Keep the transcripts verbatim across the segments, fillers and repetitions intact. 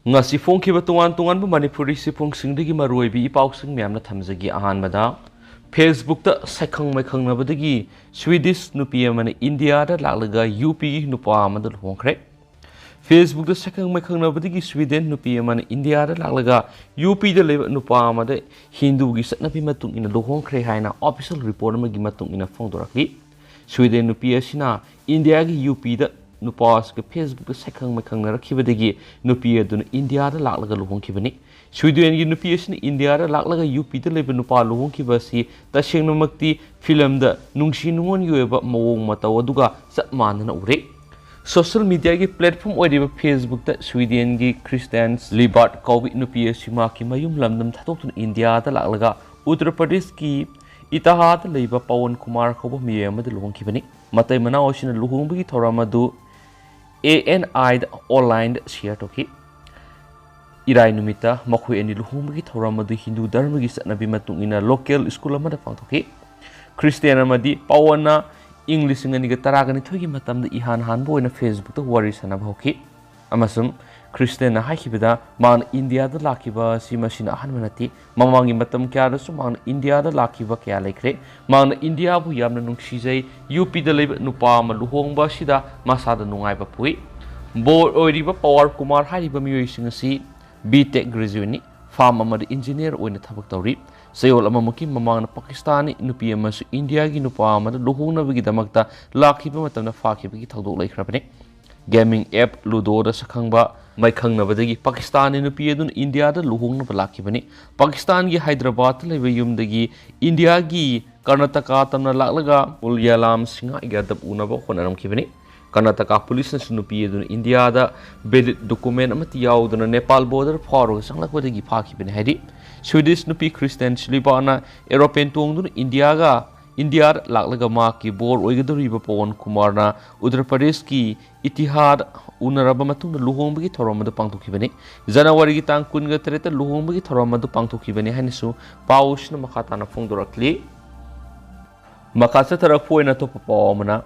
ꯉꯁꯤ ꯐꯣꯡꯈꯤꯕ ꯇꯣꯉꯥꯟ ꯇꯣꯉꯥꯟꯕ ꯃꯅꯤꯄꯨꯔꯤ ꯁꯤꯐꯣꯡꯁꯤꯡꯗꯒꯤ ꯃꯔꯨꯑꯣꯏꯕ ꯏ ꯄꯥꯎꯁꯤꯡ ꯃꯌꯥꯝꯅ ꯊꯝꯖꯒꯦ꯫ ꯑꯍꯥꯟꯕꯗ, Facebookꯇ ꯁꯛꯈꯪ ꯃꯥꯏꯈꯪꯅꯕꯗꯒꯤ Swedish ꯅꯨꯄꯤ ꯑꯃꯅ ꯏꯟꯗꯤꯌꯥꯗ ꯂꯥꯛꯂꯒ ꯌꯨ ꯄꯤꯒꯤ ꯅꯨꯄꯥ ꯑꯃꯗ ꯂꯨꯍꯣꯡꯈ꯭ꯔꯦ꯫ Facebookꯇ ꯁꯛꯈꯪ ꯃꯥꯏꯈꯪꯅꯕꯗꯒꯤ Sweden ꯅꯨꯄꯤ ꯑꯃꯅ ꯏꯟꯗꯤꯌꯥꯗ ꯂꯥꯛꯂꯒ ꯌꯨ ꯄꯤꯗ ꯂꯩꯕ ꯅꯨꯄꯥ ꯑꯃꯗ ꯍꯤꯟꯗꯨꯒꯤ ꯆꯠꯅꯕꯤ ꯃꯇꯨꯡ ꯏꯟꯅ ꯂꯨꯍꯣꯡꯈ꯭ꯔꯦ ꯍꯥꯏꯅ official report ꯑꯃꯒꯤ ꯃꯇꯨꯡ ꯏꯟꯅ ꯐꯣꯡꯗꯣꯔꯛꯂꯤ꯫ Sweden ꯅꯨꯄꯤ ꯑꯁꯤꯅ ꯏꯟꯗꯤꯌꯥꯒꯤ ꯌꯨ ꯄꯤꯗ ꯅꯨꯄꯥ ꯑꯁꯤꯒ Facebookꯇ ꯁꯛꯈꯪ ꯃꯥꯏꯈꯪꯅꯔꯛꯈꯤꯕꯗꯒꯤ ꯅꯨꯄꯤ ꯑꯗꯨꯅ ꯏꯟꯗꯤꯌꯥꯗ ꯂꯥꯛꯂꯒ ꯂꯨꯍꯣꯡꯈꯤꯕꯅꯤ꯫ Swedenꯒꯤ ꯅꯨꯄꯤ ꯑꯁꯤꯅ ꯏꯟꯗꯤꯌꯥꯗ ꯂꯥꯛꯂꯒ ꯌꯨ ꯄꯤꯗ ꯂꯩꯕ ꯅꯨꯄꯥ ꯂꯨꯍꯣꯡꯈꯤꯕ ꯑꯁꯤ ꯇꯁꯦꯡꯅꯃꯛꯇꯤ ꯐꯤꯂꯝꯗ ꯅꯨꯡꯁꯤ ꯅꯨꯡꯉꯣꯟꯒꯤ ꯑꯣꯏꯕ ꯃꯑꯣꯡ ꯃꯇꯧ ꯑꯗꯨꯒ ꯆꯞ ꯃꯥꯟꯅꯅ ꯎꯔꯦ꯫ Social mediaꯒꯤ platform ꯑꯣꯏꯔꯤꯕ Facebookꯇ Swedenꯒꯤ Christian Liberth ꯀꯧꯕꯤ ꯅꯨꯄꯤ ꯑꯁꯤ ꯃꯍꯥꯛꯀꯤ ꯃꯌꯨꯝ ꯂꯝꯗꯝ ꯊꯥꯗꯣꯛꯇꯨꯅ ꯏꯟꯗꯤꯌꯥꯗ ꯂꯥꯛꯂꯒ ꯎꯠꯇꯔ ꯄ꯭ꯔꯗꯦꯁꯀꯤ ꯏꯇꯥꯍꯥꯗ ꯂꯩꯕ ꯄꯋꯟ ꯀꯨꯃꯥꯔ ꯀꯧꯕ ꯃꯤꯑꯣꯏ ꯑꯃꯗ ꯂꯨꯍꯣꯡꯈꯤꯕꯅꯤ꯫ ꯃꯇꯩ ꯃꯅꯥꯎ ꯑꯁꯤꯅ ꯂꯨꯍꯣꯡꯕꯒꯤ ꯊꯧꯔꯝ ꯑꯗꯨ ANIꯗ online share ꯇꯧꯈꯤ꯫ ꯏꯔꯥꯏ ꯅꯨꯃꯤꯠꯇ ꯃꯈꯣꯏ ꯑꯅꯤ ꯂꯨꯍꯣꯡꯕꯒꯤ ꯊꯧꯔꯝ ꯑꯗꯨ ꯍꯤꯟꯗꯨ ꯙꯔꯃꯒꯤ ꯆꯠꯅꯕꯤ ꯃꯇꯨꯡ ꯏꯟꯅ local school ꯑꯃꯗ ꯄꯥꯡꯊꯣꯛꯈꯤ꯫ ꯈ꯭ꯔꯤꯁꯇꯤꯌꯥꯟ ꯑꯃꯗꯤ ꯄꯋꯟꯅ ꯏꯪ ꯂꯤꯁꯤꯡ ꯑꯅꯤꯒ ꯇꯔꯥꯒ ꯅꯤꯊꯣꯏꯒꯤ ꯃꯇꯝꯗ ꯏꯍꯥꯟ ꯍꯥꯟꯕ ꯑꯣꯏꯅ Facebookꯇ ꯋꯥꯔꯤ ꯁꯥꯟꯅꯕ ꯍꯧꯈꯤ, ꯑꯃꯁꯨꯡ ꯈ꯭ꯔꯤꯁꯇꯤꯌꯥꯟꯅ ꯍꯥꯏꯈꯤꯕꯗ ꯃꯍꯥꯛꯅ ꯏꯟꯗꯤꯌꯥꯗ ꯂꯥꯛꯈꯤꯕ ꯑꯁꯤ ꯃꯁꯤꯅ ꯑꯍꯥꯟꯕ ꯅꯠꯇꯦ꯫ ꯃꯃꯥꯡꯒꯤ ꯃꯇꯝ ꯀꯌꯥꯗꯁꯨ ꯃꯍꯥꯛꯅ ꯏꯟꯗꯤꯌꯥꯗ ꯂꯥꯛꯈꯤꯕ ꯀꯌꯥ ꯂꯩꯈ꯭ꯔꯦ꯫ ꯃꯍꯥꯛꯅ ꯏꯟꯗꯤꯌꯥꯕꯨ ꯌꯥꯝꯅ ꯅꯨꯡꯁꯤꯖꯩ, ꯌꯨ ꯄꯤꯗ ꯂꯩꯕ ꯅꯨꯄꯥ ꯑꯃ ꯂꯨꯍꯣꯡꯕ ꯑꯁꯤꯗ ꯃꯁꯥꯗ ꯅꯨꯡꯉꯥꯏꯕ ꯄꯣꯛꯏ꯫ ꯕꯣꯔ ꯑꯣꯏꯔꯤꯕ ꯄꯋꯥꯔ ꯀꯨꯃꯥꯔ ꯍꯥꯏꯔꯤꯕ ꯃꯤꯑꯣꯏꯁꯤꯡ ꯑꯁꯤ B.Tech graduateꯅꯤ, firm ꯑꯃꯗ engineer ꯑꯣꯏꯅ ꯊꯕꯛ ꯇꯧꯔꯤ꯫ ꯆꯌꯣꯜ ꯑꯃꯃꯨꯛꯀꯤ ꯃꯃꯥꯡꯗ ꯄꯥꯀꯤꯁꯇꯥꯅꯤ ꯅꯨꯄꯤ ꯑꯃꯁꯨ ꯏꯟꯗꯤꯌꯥꯒꯤ ꯅꯨꯄꯥ ꯑꯃꯗ ꯂꯨꯍꯣꯡꯅꯕꯒꯤꯗꯃꯛꯇ ꯂꯥꯛꯈꯤꯕ ꯃꯇꯝꯗ ꯐꯥꯈꯤꯕꯒꯤ ꯊꯧꯗꯣꯛ ꯂꯩꯈ꯭ꯔꯕꯅꯤ꯫ Gaming app Ludoꯗ ꯁꯛꯈꯪꯕ ꯃꯥꯏꯈꯪꯅꯕꯗꯒꯤ ꯄꯥꯀꯤꯁꯇꯥꯅꯤ ꯅꯨꯄꯤ ꯑꯗꯨꯅ ꯏꯟꯗꯤꯌꯥꯗ ꯂꯨꯍꯣꯡꯅꯕ ꯂꯥꯛꯈꯤꯕꯅꯤ꯫ ꯄꯥꯀꯤꯁꯇꯥꯟꯒꯤ ꯍꯥꯏꯗ꯭ꯔꯕꯥꯗꯇ ꯂꯩꯕ ꯌꯨꯝꯗꯒꯤ ꯏꯟꯗꯤꯌꯥꯒꯤ ꯀꯔꯅꯥꯇꯀꯥ ꯇꯝꯅ ꯂꯥꯛꯂꯒ ꯃꯨꯂꯌꯥꯂꯥꯝ ꯁꯤꯡꯍ ꯌꯥꯗꯕ ꯎꯅꯕ ꯍꯣꯠꯅꯔꯝꯈꯤꯕꯅꯤ꯫ ꯀꯔꯅꯥꯇꯀꯥ ꯄꯨꯂꯤꯁꯅꯁꯨ ꯅꯨꯄꯤ ꯑꯗꯨꯅ ꯏꯟꯗꯤꯌꯥꯗ valid document ꯑꯃꯠꯇ ꯌꯥꯎꯗꯅ ꯅꯦꯄꯥꯜ border ꯐꯥꯎꯔꯒ ꯆꯪꯂꯛꯄꯗꯒꯤ ꯐꯥꯈꯤꯕꯅꯤ ꯍꯥꯏꯔꯤ꯫ Swedish ꯅꯨꯄꯤ ꯈ꯭ꯔꯤꯁꯇꯤꯌꯥꯟ ꯁꯤꯂꯤꯕꯥꯅ aeroplane ꯇꯣꯡꯗꯨꯅ ꯏꯟꯗꯤꯌꯥꯒ, ꯏꯟꯗꯤꯌꯥꯗ ꯂꯥꯛꯂꯒ ꯃꯍꯥꯛꯀꯤ ꯕꯣꯔ ꯑꯣꯏꯒꯗꯧꯔꯤꯕ ꯄꯋꯟ ꯀꯨꯃꯥꯔꯅ ꯎꯠꯇꯔ ꯄ꯭ꯔꯗꯦꯁꯀꯤ ꯏꯇꯤꯍꯥꯗ ꯎꯅꯔꯕ ꯃꯇꯨꯡꯗ ꯂꯨꯍꯣꯡꯕꯒꯤ ꯊꯧꯔꯝ ꯑꯗꯨ ꯄꯥꯡꯊꯣꯛꯈꯤꯕꯅꯤ꯫ ꯖꯅꯋꯥꯔꯤꯒꯤ ꯇꯥꯡ ꯀꯨꯟꯒ ꯇꯔꯦꯠꯇ ꯂꯨꯍꯣꯡꯕꯒꯤ ꯊꯧꯔꯝ ꯑꯗꯨ ꯄꯥꯡꯊꯣꯛꯈꯤꯕꯅꯤ ꯍꯥꯏꯅꯁꯨ ꯄꯥꯎꯁꯤꯅ ꯃꯈꯥ ꯇꯥꯅ ꯐꯣꯡꯗꯣꯔꯛꯂꯤ꯫ ꯃꯈꯥ ꯆꯠꯊꯔꯛꯄ ꯑꯣꯏꯅ ꯑꯇꯣꯞꯄ ꯄꯥꯎ ꯑꯃꯅ,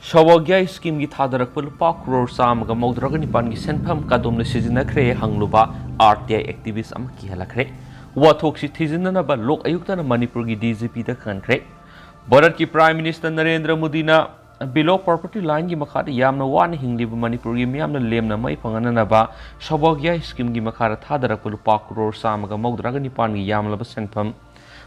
ꯁꯥꯎꯚꯥꯒ꯭ꯌ ꯁ꯭ꯀꯤꯝꯒꯤ ꯊꯥꯗꯔꯛꯄ ꯂꯨꯄꯥ ꯀ꯭ꯔꯣꯔ ꯆꯥꯝꯃꯒ ꯃꯧꯗ꯭ꯔꯥꯒ ꯅꯤꯄꯥꯟꯒꯤ ꯁꯦꯟꯐꯝ ꯀꯗꯣꯝꯗ ꯁꯤꯖꯤꯟꯅꯈ꯭ꯔꯦ ꯍꯪꯂꯨꯕ ꯑꯥꯔ ꯇꯤ ꯑꯥꯏ ꯑꯦꯛꯇꯤꯚꯤꯁ ꯑꯃ ꯀꯤꯍꯜꯂꯛꯈ꯭ꯔꯦ꯫ ꯋꯥꯊꯣꯛꯁꯤ ꯊꯤꯖꯤꯟꯅꯅꯕ ꯂꯣꯛ ꯑꯌꯨꯛꯇꯅ ꯃꯅꯤꯄꯨꯔꯒꯤ ꯗꯤ ꯖꯤ ꯄꯤꯗ ꯈꯪꯍꯟꯈ꯭ꯔꯦ꯫ ꯚꯥꯔꯠꯀꯤ ꯄ꯭ꯔꯥꯏꯝ ꯃꯤꯅꯤꯁꯇꯔ ꯅꯔꯦꯟꯗ꯭ꯔ ꯃꯣꯗꯤꯅ ꯕꯤꯂꯣ ꯄꯣꯚꯔꯇꯤ ꯂꯥꯏꯟꯒꯤ ꯃꯈꯥꯗ ꯌꯥꯝꯅ ꯋꯥꯅ ꯍꯤꯡꯂꯤꯕ ꯃꯅꯤꯄꯨꯔꯒꯤ ꯃꯤꯌꯥꯝꯅ ꯂꯦꯝꯅ ꯃꯩ ꯐꯪꯍꯟꯅꯅꯕ ꯁꯥꯎꯚꯥꯒ꯭ꯌ ꯁ꯭ꯀꯤꯝꯒꯤ ꯃꯈꯥꯗ ꯊꯥꯗꯔꯛꯄ ꯂꯨꯄꯥ ꯀ꯭ꯔꯣꯔ ꯆꯥꯝꯃꯒ ꯃꯧꯗ꯭ꯔꯥꯒ ꯅꯤꯄꯥꯟꯒꯤ ꯌꯥꯝꯂꯕ ꯁꯦꯟꯐꯝ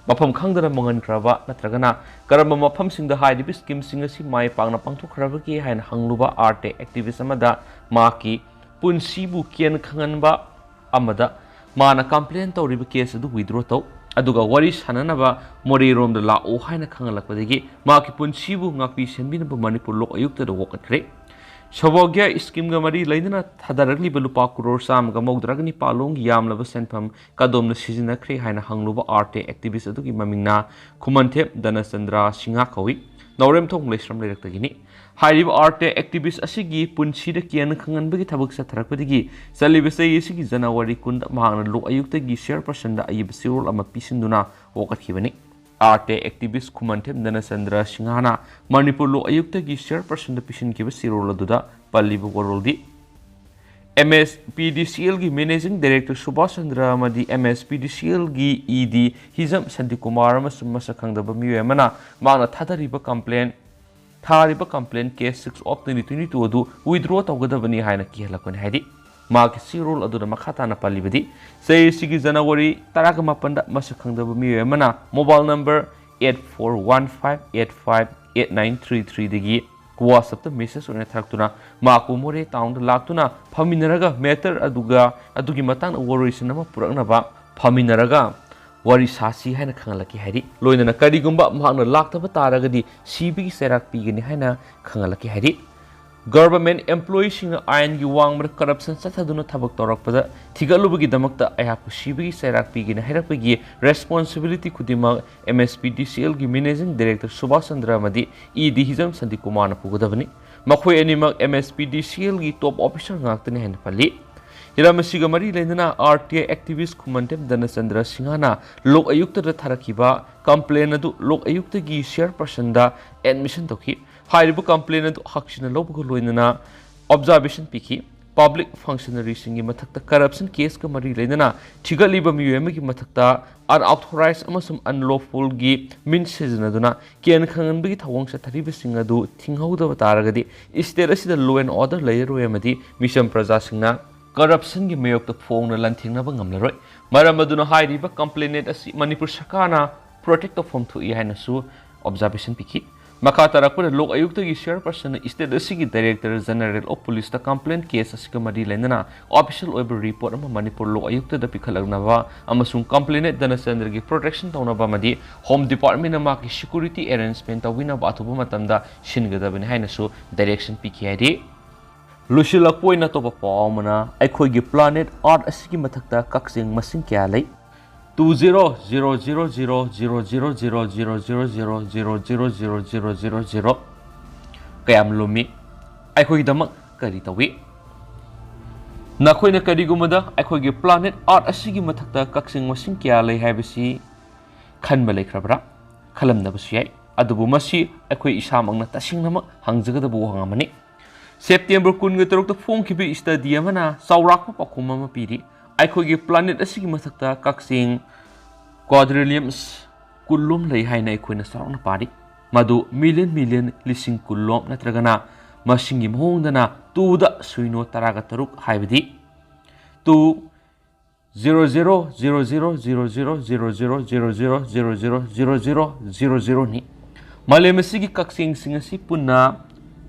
ꯃꯐꯝ ꯈꯪꯗꯅ ꯃꯥꯡꯍꯟꯈ꯭ꯔꯕ ꯅꯠꯇ꯭ꯔꯒꯅ ꯀꯔꯝꯕ ꯃꯐꯝꯁꯤꯡꯗ ꯍꯥꯏꯔꯤꯕ ꯁ꯭ꯀꯤꯝꯁꯤꯡ ꯑꯁꯤ ꯃꯥꯏ ꯄꯥꯛꯅ ꯄꯥꯡꯊꯣꯛꯈ꯭ꯔꯕꯒꯦ ꯍꯥꯏꯅ ꯍꯪꯂꯨꯕ ꯑꯥꯔ ꯇꯤ ꯑꯥꯏ ꯑꯦꯛꯇꯤꯚꯤꯁ ꯑꯃꯗ ꯃꯍꯥꯛꯀꯤ ꯄꯨꯟꯁꯤꯕꯨ ꯀꯤꯍꯟꯕ ꯑꯃꯗ ꯃꯥꯅ ꯀꯝꯄ꯭ꯂꯦꯟ ꯇꯧꯔꯤꯕ ꯀꯦꯁ ꯑꯗꯨ ꯋꯤꯗ꯭ꯔꯣ ꯇꯧ, ꯑꯗꯨꯒ ꯋꯥꯔꯤ ꯁꯥꯟꯅꯅꯕ ꯃꯣꯔꯦꯔꯣꯝꯗ ꯂꯥꯛꯑꯣ ꯍꯥꯏꯅ ꯈꯪꯍꯜꯂꯛꯄꯗꯒꯤ ꯃꯍꯥꯛꯀꯤ ꯄꯨꯟꯁꯤꯕꯨ ꯉꯥꯛꯄꯤ ꯁꯦꯟꯕꯤꯅꯕ ꯃꯅꯤꯄꯨꯔ ꯂꯣꯛ ꯑꯌꯨꯛꯇꯗ ꯋꯥꯀꯠꯈ꯭ꯔꯦ꯫ ꯁꯥꯎꯚꯥꯒ꯭ꯌ ꯁ꯭ꯀꯤꯝꯒ ꯃꯔꯤ ꯂꯩꯅꯅ ꯊꯥꯗꯔꯛꯂꯤꯕ ꯂꯨꯄꯥ ꯀ꯭ꯔꯣꯔ ꯆꯥꯝꯃꯒ ꯃꯧꯗ꯭ꯔꯥꯒ ꯅꯤꯄꯥꯜ ꯂꯣꯝꯒꯤ ꯌꯥꯝꯂꯕ ꯁꯦꯟꯐꯝ ꯀꯗꯣꯝꯅ ꯁꯤꯖꯤꯟꯅꯈ꯭ꯔꯦ ꯍꯥꯏꯅ ꯍꯪꯂꯨꯕ ꯑꯥꯔ ꯇꯤ ꯑꯦꯛꯇꯤꯚꯤꯁ ꯑꯗꯨꯒꯤ ꯃꯃꯤꯡꯅ ꯈꯨꯃꯟꯊꯦꯝ ꯙꯅꯆꯟꯗ꯭ꯔ ꯁꯤꯡꯍ ꯀꯧꯏ꯫ ꯅꯥꯎꯔꯦꯝꯊꯣꯡ ꯂꯩꯁ꯭ꯔꯝ ꯂꯩꯔꯛꯇꯒꯤꯅꯤ꯫ ꯍꯥꯏꯔꯤꯕ ꯑꯥꯔ ꯇꯤ ꯑꯦꯛꯇꯤꯚꯤꯁ ꯑꯁꯤꯒꯤ ꯄꯨꯟꯁꯤꯗ ꯀꯤꯍꯟ ꯈꯪꯍꯟꯕꯒꯤ ꯊꯕꯛ ꯆꯠꯊꯔꯛꯄꯗꯒꯤ ꯆꯠꯂꯤꯕ ꯆꯍꯤ ꯑꯁꯤꯒꯤ ꯖꯅꯋꯥꯔꯤ ꯀꯨꯟꯗ ꯃꯍꯥꯛꯅ ꯂꯣꯛ ꯑꯌꯨꯛꯇꯒꯤ ꯆꯤꯌꯔꯄꯔꯁꯟꯗ ꯑꯏꯕ ꯆꯦꯔꯣꯜ ꯑꯃ ꯄꯤꯁꯤꯟꯗꯨꯅ ꯋꯥꯀꯠꯈꯤꯕꯅꯤ꯫ ꯑꯥꯔ ꯇꯤ ꯑꯦꯛꯇꯤꯚꯤꯁ ꯈꯨꯃꯟꯊꯦꯝ ꯙꯅꯆꯟꯗ꯭ꯔ ꯁꯤꯡꯍꯅ ꯃꯅꯤꯄꯨꯔ ꯂꯣꯛ ꯑꯌꯨꯛꯇꯒꯤ ꯆꯤꯌꯔꯄꯔꯁꯟꯗ ꯄꯤꯁꯤꯟꯈꯤꯕ ꯆꯦꯔꯣꯜ ꯑꯗꯨꯗ ꯄꯜꯂꯤꯕ ꯋꯥꯔꯣꯜꯗꯤ, ꯑꯦꯝ ꯑꯦꯁ ꯄꯤ ꯗꯤ ꯁꯤ ꯑꯦꯜꯒꯤ ꯃꯦꯅꯦꯖꯤꯡ ꯗꯥꯏꯔꯦꯛꯇꯔ ꯁꯨꯕꯥꯁ ꯆꯟꯗ꯭ꯔ ꯑꯃꯗꯤ ꯑꯦꯝ ꯑꯦꯁ ꯄꯤ ꯗꯤ ꯁꯤ ꯑꯦꯜꯒꯤ ꯏ ꯗꯤ ꯍꯤꯖꯝ ꯁꯥꯟꯇꯤꯀꯨꯃꯥꯔ ꯑꯃꯁꯨꯡ ꯃꯁꯛ ꯈꯪꯗꯕ ꯃꯤꯑꯣꯏ ꯑꯃꯅ ꯃꯍꯥꯛꯅ ꯊꯥꯗꯔꯤꯕ ꯀꯝꯄ꯭ꯂꯦꯟ, ꯊꯥꯔꯤꯕ complaint case six of twenty twenty two ꯑꯗꯨ ꯋꯤꯗ꯭ꯔꯣ ꯇꯧꯒꯗꯕꯅꯤ ꯍꯥꯏꯅ ꯀꯤꯍꯜꯂꯛꯄꯅꯤ ꯍꯥꯏꯔꯤ꯫ ꯃꯍꯥꯛꯀꯤ ꯆꯦꯔꯣꯜ ꯑꯗꯨꯗ ꯃꯈꯥ ꯇꯥꯅ ꯄꯜꯂꯤꯕꯗꯤ, ꯆꯍꯤ ꯑꯁꯤꯒꯤ ꯖꯅꯋꯥꯔꯤ ꯇꯔꯥꯒ ꯃꯥꯄꯟꯗ ꯃꯁꯛ ꯈꯪꯗꯕ ꯃꯤꯑꯣꯏ ꯑꯃꯅ mobile number eight four one five eight five eight nine three three ꯗꯒꯤ ꯋꯥꯆꯞꯇ ꯃꯦꯁꯦꯖ ꯑꯣꯏꯅ ꯊꯥꯔꯛꯇꯨꯅ ꯃꯍꯥꯛꯄꯨ ꯃꯣꯔꯦ ꯇꯥꯎꯟꯗ ꯂꯥꯛꯇꯨꯅ ꯐꯝꯃꯤꯟꯅꯔꯒ ꯃꯦꯇꯔ ꯑꯗꯨꯒ ꯑꯗꯨꯒꯤ ꯃꯇꯥꯡꯗ ꯋꯥꯔꯣꯏꯁꯤꯟ ꯑꯃ ꯄꯨꯔꯛꯅꯕ ꯐꯝꯃꯤꯟꯅꯔꯒ ꯋꯥꯔꯤ ꯁꯥꯁꯤ ꯍꯥꯏꯅ ꯈꯪꯍꯜꯂꯛꯈꯤ ꯍꯥꯏꯔꯤ꯫ ꯂꯣꯏꯅꯅ ꯀꯔꯤꯒꯨꯝꯕ ꯃꯍꯥꯛꯅ ꯂꯥꯛꯇꯕ ꯇꯥꯔꯒꯗꯤ ꯁꯤꯕꯒꯤ ꯆꯩꯔꯥꯛ ꯄꯤꯒꯅꯤ ꯍꯥꯏꯅ ꯈꯪꯍꯜꯂꯛꯈꯤ ꯍꯥꯏꯔꯤ꯫ ꯒꯚꯔꯟꯃꯦꯟꯠ ꯑꯦꯝꯄ꯭ꯂꯣꯌꯤꯁꯤꯡꯅ ꯑꯥꯏꯟꯒꯤ ꯋꯥꯡꯃꯗ ꯀꯔꯞꯁꯟ ꯆꯠꯊꯗꯨꯅ ꯊꯕꯛ ꯇꯧꯔꯛꯄꯗ ꯊꯤꯒꯠꯂꯨꯕꯒꯤꯗꯃꯛꯇ ꯑꯩꯍꯥꯛꯄꯨ ꯁꯤꯕꯒꯤ ꯆꯩꯔꯥꯛ ꯄꯤꯒꯅꯤ ꯍꯥꯏꯔꯛꯄꯒꯤ ꯔꯦꯁꯄꯣꯟꯁꯤꯕꯤꯂꯤꯇꯤ ꯈꯨꯗꯤꯡꯃꯛ ꯑꯦꯝ ꯑꯦꯁ ꯄꯤ ꯗꯤ ꯁꯤ ꯑꯦꯜꯒꯤ ꯃꯦꯅꯦꯖꯤꯡ ꯗꯥꯏꯔꯦꯛꯇꯔ ꯁꯨꯕꯥꯁ ꯆꯟꯗ꯭ꯔ ꯑꯃꯗꯤ ꯏ ꯗꯤ ꯍꯤꯖꯝ ꯁꯥꯟꯇꯤꯀꯨꯃꯥꯔꯅ ꯄꯨꯒꯗꯕꯅꯤ꯫ ꯃꯈꯣꯏ ꯑꯅꯤꯃꯛ ꯑꯦꯝ ꯑꯦꯁ ꯄꯤ ꯗꯤ ꯁꯤ ꯑꯦꯜꯒꯤ ꯇꯣꯞ ꯑꯣꯐꯤꯁꯔ ꯉꯥꯛꯇꯅꯤ ꯍꯥꯏꯅ ꯄꯜꯂꯤ꯫ ꯍꯤꯔꯝ ꯑꯁꯤꯒ ꯃꯔꯤ ꯂꯩꯅꯅ ꯑꯥꯔ ꯇꯤ ꯑꯥꯏ ꯑꯦꯛꯇꯤꯚꯤꯁ ꯈꯨꯃꯟꯊꯦꯝ ꯙꯅꯆꯟꯗ꯭ꯔ ꯁꯤꯡꯍꯅ ꯂꯣꯛ ꯑꯌꯨꯛꯇꯗ ꯊꯥꯔꯛꯈꯤꯕ ꯀꯝꯄ꯭ꯂꯦꯟ ꯑꯗꯨ ꯂꯣꯛ ꯑꯌꯨꯛꯇꯒꯤ ꯆꯤꯌꯔꯄꯔꯁꯟꯗ ꯑꯦꯗꯃꯤꯁꯟ ꯇꯧꯈꯤ꯫ ꯍꯥꯏꯔꯤꯕ complaint ꯑꯗꯨ ꯍꯛꯆꯤꯟꯅ ꯂꯧꯕꯒ ꯂꯣꯏꯅꯅ observation ꯄꯤꯈꯤ꯫ Public functionaryꯁꯤꯡꯒꯤ ꯃꯊꯛꯇ corruption caseꯀ ꯃꯔꯤ ꯂꯩꯅꯅ ꯊꯤꯒꯠꯂꯤꯕ ꯃꯤꯑꯣꯏ ꯑꯃꯒꯤ ꯃꯊꯛꯇ unauthorized ꯑꯃꯁꯨꯡ unlawfulꯒꯤ means ꯁꯤꯖꯤꯟꯅꯗꯨꯅ ꯀꯦꯟ ꯈꯪꯍꯟꯕꯒꯤ ꯊꯧꯑꯣꯡ ꯆꯠꯊꯔꯤꯕꯁꯤꯡ ꯑꯗꯨ ꯊꯤꯡꯍꯧꯗꯕ ꯇꯥꯔꯒꯗꯤ state ꯑꯁꯤꯗ law and order ꯂꯩꯔꯔꯣꯏ ꯑꯃꯗꯤ ꯃꯤꯆꯝ ꯄ꯭ꯔꯖꯥꯁꯤꯡꯅ corruptionꯒꯤ ꯃꯥꯌꯣꯛꯇ ꯐꯣꯡꯅ ꯂꯥꯟꯊꯦꯡꯅꯕ ꯉꯝꯂꯔꯣꯏ꯫ ꯃꯔꯝ ꯑꯗꯨꯅ ꯍꯥꯏꯔꯤꯕ complainant ꯑꯁꯤ ꯃꯅꯤꯄꯨꯔ ꯁꯔꯀꯥꯔꯅ protect ꯇꯧꯐꯝ ꯊꯣꯛꯏ ꯍꯥꯏꯅꯁꯨ observation ꯄꯤꯈꯤ꯫ ꯃꯈꯥ ꯇꯥꯔꯛꯄꯗ ꯂꯣꯛ ꯑꯌꯨꯛꯇꯒꯤ chairpersonꯅ state ꯑꯁꯤꯒꯤ Director General of Policeꯇ complaint case ꯑꯁꯤꯒ ꯃꯔꯤ ꯂꯩꯅꯅ official ꯑꯣꯏꯕ report ꯑꯃ ꯃꯅꯤꯄꯨꯔ ꯂꯣꯛ ꯑꯌꯨꯛꯇꯗ ꯄꯤꯈꯠꯂꯛꯅꯕ ꯑꯃꯁꯨꯡ complainant ꯙꯅꯆꯟꯗ꯭ꯔꯒꯤ protection ꯇꯧꯅꯕ ꯑꯃꯗꯤ Home Departmentꯅ ꯃꯍꯥꯛꯀꯤ security arrangement ꯇꯧꯕꯤꯅꯕ ꯑꯊꯨꯕ ꯃꯇꯝꯗ ꯁꯤꯟꯒꯗꯕꯅꯤ ꯍꯥꯏꯅꯁꯨ direction ꯄꯤꯈꯤ ꯍꯥꯏꯔꯤ꯫ ꯂꯣꯏꯁꯤꯜꯂꯛꯄ ꯑꯣꯏꯅ ꯑꯇꯣꯞꯄ ꯄꯥꯎ ꯑꯃꯅ, ꯑꯩꯈꯣꯏꯒꯤ planet Earth ꯑꯁꯤꯒꯤ ꯃꯊꯛꯇ ꯀꯛꯆꯦꯡ ꯃꯁꯤꯡ ꯀꯌꯥ ꯂꯩ? Two zero zero zero zero zero zero zero zero zero zero zero zero zero zero zero zero꯫ ꯀꯌꯥꯝ ꯂꯨꯝꯃꯤ? ꯑꯩꯈꯣꯏꯒꯤꯗꯃꯛ ꯀꯔꯤ ꯇꯧꯏ? ꯅꯈꯣꯏꯅ ꯀꯔꯤꯒꯨꯝꯕꯗ ꯑꯩꯈꯣꯏꯒꯤ planet Earth ꯑꯁꯤꯒꯤ ꯃꯊꯛꯇ ꯀꯛꯆꯦꯡ ꯃꯁꯤꯡ ꯀꯌꯥ ꯂꯩ ꯍꯥꯏꯕꯁꯤ ꯈꯟꯕ ꯂꯩꯈ꯭ꯔꯕ꯭ꯔꯥ? ꯈꯜꯂꯝꯗꯕꯁꯨ ꯌꯥꯏ꯫ ꯑꯗꯨꯕꯨ ꯃꯁꯤ ꯑꯩꯈꯣꯏ ꯏꯁꯥꯃꯛꯅ ꯇꯁꯦꯡꯅꯃꯛ ꯍꯪꯖꯒꯗꯕ ꯋꯥꯍꯪ ꯑꯃꯅꯤ꯫ September ꯀꯨꯟꯒ ꯇꯔꯨꯛꯇ ꯐꯣꯡꯈꯤꯕ study ꯑꯃꯅ ꯆꯥꯎꯔꯥꯛꯄ ꯄꯥꯎꯈꯨꯝ ꯑꯃ ꯄꯤꯔꯤ꯫ ꯑꯩꯈꯣꯏꯒꯤ planet ꯑꯁꯤꯒꯤ ꯃꯊꯛꯇ ꯀꯛꯆꯦꯡ quadrillions ꯀꯨꯟꯂꯣꯝ ꯂꯩ ꯍꯥꯏꯅ ꯑꯩꯈꯣꯏꯅ ꯆꯥꯎꯔꯥꯛꯅ ꯄꯥꯔꯤ꯫ ꯃꯗꯨ million million ꯂꯤꯁꯤꯡ ꯀꯨꯟꯂꯣꯝ ꯅꯠꯇ꯭ꯔꯒꯅ ꯃꯁꯤꯡꯒꯤ ꯃꯑꯣꯡꯗꯅ twoꯗ ꯁꯨꯏꯅꯣ ꯇꯔꯥꯒ ꯇꯔꯨꯛ ꯍꯥꯏꯕꯗꯤ two zero zero zero zero zero zero zero zero zero zero zero zero zero zero zeroꯅꯤ꯫ ꯃꯥꯂꯦꯝ ꯑꯁꯤꯒꯤ ꯀꯛꯆꯦꯡꯁꯤꯡ ꯑꯁꯤ ꯄꯨꯟꯅ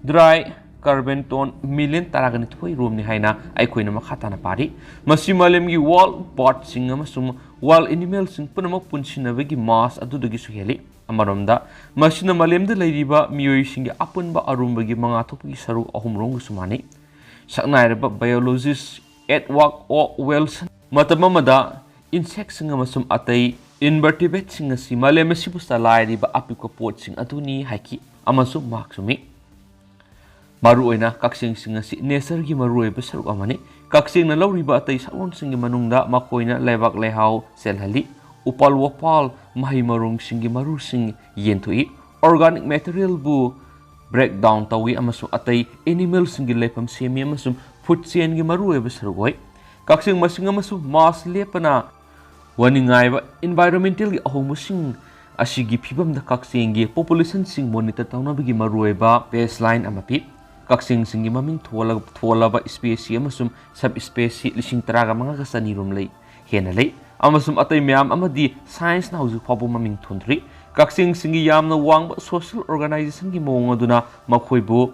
dry carbon ton million ꯇꯔꯥꯒ ꯅꯤꯊꯣꯏ ꯔꯣꯝꯅꯤ ꯍꯥꯏꯅ ꯑꯩꯈꯣꯏꯅ ꯃꯈꯥ ꯇꯥꯅ ꯄꯥꯔꯤ꯫ ꯃꯁꯤ ꯃꯥꯂꯦꯝꯒꯤ wild birdꯁꯤꯡ ꯑꯃꯁꯨꯡ wild animalꯁꯤꯡ ꯄꯨꯝꯅꯃꯛ ꯄꯨꯟꯁꯤꯟꯅꯕꯒꯤ mass ꯑꯗꯨꯗꯒꯤꯁꯨ ꯍꯦꯜꯂꯤ꯫ ꯑꯃꯔꯣꯝꯗ, ꯃꯁꯤꯅ ꯃꯥꯂꯦꯝꯗ ꯂꯩꯔꯤꯕ ꯃꯤꯑꯣꯏꯁꯤꯡꯒꯤ ꯑꯄꯨꯟꯕ ꯑꯔꯨꯝꯕꯒꯤ ꯃꯉꯥ ꯊꯣꯛꯄꯒꯤ ꯁꯔꯨꯛ ꯑꯍꯨꯝ ꯔꯣꯝꯒꯁꯨ ꯃꯥꯟꯅꯩ꯫ ꯁꯛꯅꯥꯏꯔꯕ biologist Edward O. Wilson ꯃꯇꯝ ꯑꯃꯗ insectꯁꯤꯡ ꯑꯃꯁꯨꯡ ꯑꯇꯩ invertebrateꯁꯤꯡ ꯑꯁꯤ ꯃꯥꯂꯦꯝ ꯑꯁꯤꯕꯨ ꯆꯂꯥꯏꯔꯤꯕ ꯑꯄꯤꯛꯄ ꯄꯣꯠꯁꯤꯡ ꯑꯗꯨꯅꯤ ꯍꯥꯏꯈꯤ, ꯑꯃꯁꯨꯡ ꯃꯍꯥꯛ ꯆꯨꯝꯃꯤ꯫ ꯃꯔꯨꯑꯣꯏꯅ ꯀꯛꯆꯦꯡꯁꯤꯡ ꯑꯁꯤ natureꯒꯤ ꯃꯔꯨꯑꯣꯏꯕ ꯁꯔꯨꯛ ꯑꯃꯅꯤ꯫ ꯀꯛꯆꯦꯡꯅ ꯂꯧꯔꯤꯕ ꯑꯇꯩ ꯁꯛꯂꯣꯟꯁꯤꯡꯒꯤ ꯃꯅꯨꯡꯗ ꯃꯈꯣꯏꯅ ꯂꯩꯕꯥꯛ ꯂꯩꯍꯥꯎ ꯆꯦꯜꯍꯜꯂꯤ, ꯎꯄꯥꯜ ꯋꯥꯄꯥꯜ, ꯃꯍꯩ ꯃꯔꯣꯡꯁꯤꯡꯒꯤ ꯃꯔꯨꯁꯤꯡ ꯌꯦꯟꯊꯣꯛꯏ, organic materialꯕꯨ breakdown ꯇꯧꯏ ꯑꯃꯁꯨꯡ ꯑꯇꯩ animalꯁꯤꯡꯒꯤ ꯂꯩꯐꯝ ꯁꯦꯝꯃꯤ ꯑꯃꯁꯨꯡ food chainꯒꯤ ꯃꯔꯨꯑꯣꯏꯕ ꯁꯔꯨꯛ ꯑꯣꯏ꯫ ꯀꯛꯆꯦꯡ ꯃꯁꯤꯡ ꯑꯃꯁꯨꯡ mass ꯂꯦꯞꯄꯅ ꯋꯥꯅꯤꯡꯉꯥꯏꯕ environmentalꯒꯤ ꯑꯍꯣꯡꯕꯁꯤꯡ ꯑꯁꯤꯒꯤ ꯐꯤꯕꯝꯗ ꯀꯛꯆꯦꯡꯒꯤ populationꯁꯤꯡ monitor ꯇꯧꯅꯕꯒꯤ ꯃꯔꯨꯑꯣꯏꯕ baseline ꯑꯃ ꯄꯤ꯫ ꯀꯛꯆꯦꯡꯁꯤꯡꯒꯤ ꯃꯃꯤꯡ ꯊꯣꯜꯂ-, ꯊꯣꯜꯂꯕ species ꯑꯃꯁꯨꯡ subspecies ꯂꯤꯁꯤꯡ ꯇꯔꯥꯒ ꯃꯉꯥꯒ ꯆꯅꯤ ꯔꯣꯝ ꯂꯩ, ꯍꯦꯟꯅ ꯂꯩ, ꯑꯃꯁꯨꯡ ꯑꯇꯩ ꯃꯌꯥꯝ ꯑꯃꯗꯤ scienceꯅ ꯍꯧꯖꯤꯛ ꯐꯥꯎꯕ ꯃꯃꯤꯡ ꯊꯣꯟꯗ꯭ꯔꯤ꯫ ꯀꯛꯆꯦꯡꯁꯤꯡꯒꯤ ꯌꯥꯝꯅ ꯋꯥꯡꯕ social organizationꯒꯤ ꯃꯑꯣꯡ ꯑꯗꯨꯅ ꯃꯈꯣꯏꯕꯨ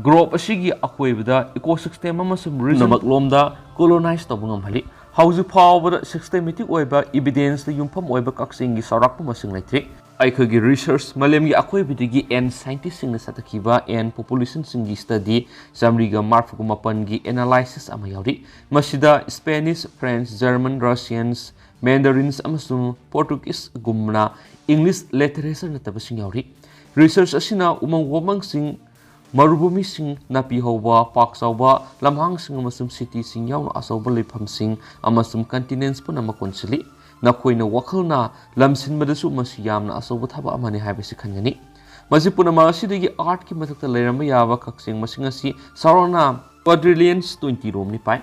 globe ꯑꯁꯤꯒꯤ ꯑꯀꯣꯏꯕꯗ ecosystem ꯑꯃꯁꯨꯡ region ꯄꯨꯝꯅꯃꯛꯂꯣꯝꯗ colonize ꯇꯧꯕ ꯉꯝꯍꯜꯂꯤ꯫ ꯍꯧꯖꯤꯛ ꯐꯥꯎꯕꯗ systematic ꯑꯣꯏꯕ evidenceꯇ ꯌꯨꯝꯐꯝ ꯑꯣꯏꯕ ꯀꯛꯆꯦꯡꯒꯤ ꯆꯥꯎꯔꯥꯛꯄ ꯃꯁꯤꯡ ꯂꯩꯇ꯭ꯔꯤ꯫ ꯑꯩꯈꯣꯏꯒꯤ research ꯃꯥꯂꯦꯝꯒꯤ ꯑꯀꯣꯏꯕꯗꯒꯤ ant scientistꯁꯤꯡꯅ ꯆꯠꯊꯈꯤꯕ ant populationꯁꯤꯡꯒꯤ study ꯆꯥꯃꯔꯤꯒ ꯃꯔꯤꯐꯨ ꯃꯥꯄꯟꯒꯤ analysis ꯑꯃ ꯌꯥꯎꯔꯤ꯫ ꯃꯁꯤꯗ Spanish, French, German, Russians, Mandarins ꯑꯃꯁꯨꯡ Portugueseꯒꯨꯝꯅ English literature ꯅꯠꯇꯕꯁꯤꯡ ꯌꯥꯎꯔꯤ꯫ Research ꯑꯁꯤꯅ ꯎꯃꯪ ꯋꯥꯃꯪꯁꯤꯡ, ꯃꯔꯨꯚꯨꯃꯤꯁꯤꯡ, ꯅꯥꯄꯤ ꯍꯧꯕ, ꯄꯥꯛ ꯆꯥꯎꯕ ꯂꯝꯍꯥꯡꯁꯤꯡ ꯑꯃꯁꯨꯡ cityꯁꯤꯡ ꯌꯥꯎꯅ ꯑꯆꯧꯕ ꯂꯩꯐꯝꯁꯤꯡ ꯑꯃꯁꯨꯡ continents ꯄꯨꯝꯅꯃꯛ ꯀꯣꯟꯁꯤꯜꯂꯤ꯫ ꯅꯈꯣꯏꯅ ꯋꯥꯈꯜꯅ ꯂꯝꯁꯤꯟꯕꯗꯁꯨ ꯃꯁꯤ ꯌꯥꯝꯅ ꯑꯆꯧꯕ ꯊꯕꯛ ꯑꯃꯅꯤ ꯍꯥꯏꯕꯁꯤ ꯈꯟꯒꯅꯤ꯫ ꯃꯁꯤ ꯄꯨꯝꯅꯃꯛ ꯑꯁꯤꯗꯒꯤ Earthꯀꯤ ꯃꯊꯛꯇ ꯂꯩꯔꯝꯕ ꯌꯥꯕ ꯀꯛꯆꯦꯡ ꯃꯁꯤꯡ ꯑꯁꯤ ꯆꯥꯎꯔꯥꯛꯅ quadrillions twenty ꯔꯣꯝꯅꯤ ꯄꯥꯏ꯫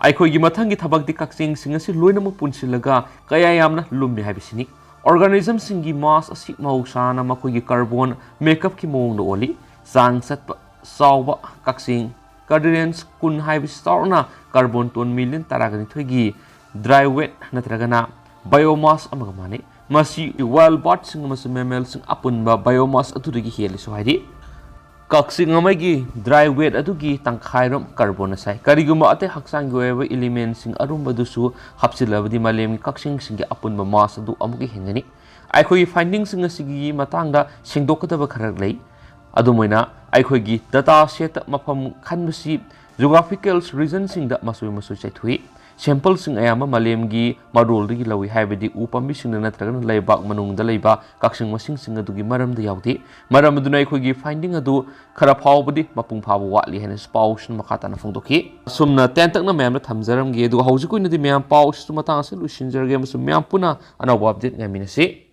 ꯑꯩꯈꯣꯏꯒꯤ ꯃꯊꯪꯒꯤ ꯊꯕꯛꯇꯤ ꯀꯛꯆꯦꯡꯁꯤꯡ ꯑꯁꯤ ꯂꯣꯏꯅꯃꯛ ꯄꯨꯟꯁꯤꯜꯂꯒ ꯀꯌꯥ ꯌꯥꯝꯅ ꯂꯨꯝꯃꯤ ꯍꯥꯏꯕꯁꯤꯅꯤ꯫ Organismꯁꯤꯡꯒꯤ mass ꯑꯁꯤ ꯃꯍꯧꯁꯥꯅ ꯃꯈꯣꯏꯒꯤ carbon makeupꯀꯤ ꯃꯑꯣꯡꯗ ꯑꯣꯜꯂꯤ꯫ ꯆꯥꯡ ꯆꯠꯄ ꯆꯥꯎꯕ ꯀꯛꯆꯦꯡ quadrillions ꯀꯨꯟ ꯍꯥꯏꯕꯁꯤ ꯆꯥꯎꯔꯥꯛꯅ carbon ton million ꯇꯔꯥꯒ ꯅꯤꯊꯣꯏꯒꯤ dry weight ꯅꯠꯇ꯭ꯔꯒꯅ biomass ꯑꯃꯒ ꯃꯥꯟꯅꯩ꯫ ꯃꯁꯤ wild birdꯁꯤꯡ ꯑꯃꯁꯨꯡ mammalꯁꯤꯡ ꯑꯄꯨꯟꯕ biomass ꯑꯗꯨꯗꯒꯤ ꯍꯦꯜꯂꯤꯁꯨ ꯍꯥꯏꯔꯤ꯫ ꯀꯛꯆꯦꯡ ꯑꯃꯒꯤ dry weight ꯑꯗꯨꯒꯤ ꯇꯪꯈꯥꯏꯔꯣꯝ carbonꯅ ꯁꯥꯏ꯫ ꯀꯔꯤꯒꯨꯝꯕ ꯑꯇꯩ ꯍꯛꯆꯥꯡꯒꯤ ꯑꯣꯏꯕ elementꯁꯤꯡ ꯑꯔꯨꯝꯕꯗꯨꯁꯨ ꯍꯥꯞꯆꯤꯜꯂꯕꯗꯤ ꯃꯥꯂꯦꯝꯒꯤ ꯀꯛꯆꯦꯡꯁꯤꯡꯒꯤ ꯑꯄꯨꯟꯕ mass ꯑꯗꯨ ꯑꯃꯨꯛꯀ ꯍꯦꯟꯒꯅꯤ꯫ ꯑꯩꯈꯣꯏꯒꯤ findingꯁꯤꯡ ꯑꯁꯤꯒꯤ ꯃꯇꯥꯡꯗ ꯁꯦꯡꯗꯣꯛꯀꯗꯕ ꯈꯔ ꯂꯩ꯫ ꯑꯗꯨꯝ ꯑꯣꯏꯅ ꯑꯩꯈꯣꯏꯒꯤ data setꯇ ꯃꯐꯝ ꯈꯟꯕꯁꯤ geographical regionꯁꯤꯡꯗ ꯃꯆꯣꯏ ꯃꯆꯣꯏ ꯆꯥꯏꯊꯣꯛꯏ꯫ Sampleꯁꯤꯡ ꯑꯌꯥꯝꯕ ꯃꯥꯂꯦꯝꯒꯤ ꯃꯔꯣꯜꯗꯒꯤ ꯂꯧꯏ, ꯍꯥꯏꯕꯗꯤ ꯎ ꯄꯥꯝꯕꯤꯁꯤꯡꯗ ꯅꯠꯇ꯭ꯔꯒꯅ ꯂꯩꯕꯥꯛ ꯃꯅꯨꯡꯗ ꯂꯩꯕ ꯀꯛꯆꯦꯡ ꯃꯁꯤꯡꯁꯤꯡ ꯑꯗꯨꯒꯤ ꯃꯔꯝꯗ ꯌꯥꯎꯗꯦ꯫ ꯃꯔꯝ ꯑꯗꯨꯅ ꯑꯩꯈꯣꯏꯒꯤ finding ꯑꯗꯨ ꯈꯔ ꯐꯥꯎꯕꯗꯤ ꯃꯄꯨꯡ ꯐꯥꯕ ꯋꯥꯠꯂꯤ ꯍꯥꯏꯅ ꯄꯥꯎꯁꯤꯡ ꯃꯈꯥ ꯇꯥꯅ ꯐꯣꯡꯗꯣꯛꯈꯤ꯫ ꯑꯁꯨꯝꯅ ꯇꯦꯟꯇꯛꯅ ꯃꯌꯥꯝꯗ ꯊꯝꯖꯔꯝꯒꯦ, ꯑꯗꯨꯒ ꯍꯧꯖꯤꯛ ꯑꯣꯏꯅꯗꯤ ꯃꯌꯥꯝ ꯄꯥꯎꯁꯤꯁꯨ ꯃꯇꯥꯡ ꯑꯁꯤꯗ ꯂꯣꯏꯁꯤꯟꯖꯔꯒꯦ ꯑꯃꯁꯨꯡ ꯃꯌꯥꯝ ꯄꯨꯟꯅ ꯑꯅꯧꯕ update ꯉꯥꯏꯃꯤꯟꯅꯁꯤ꯫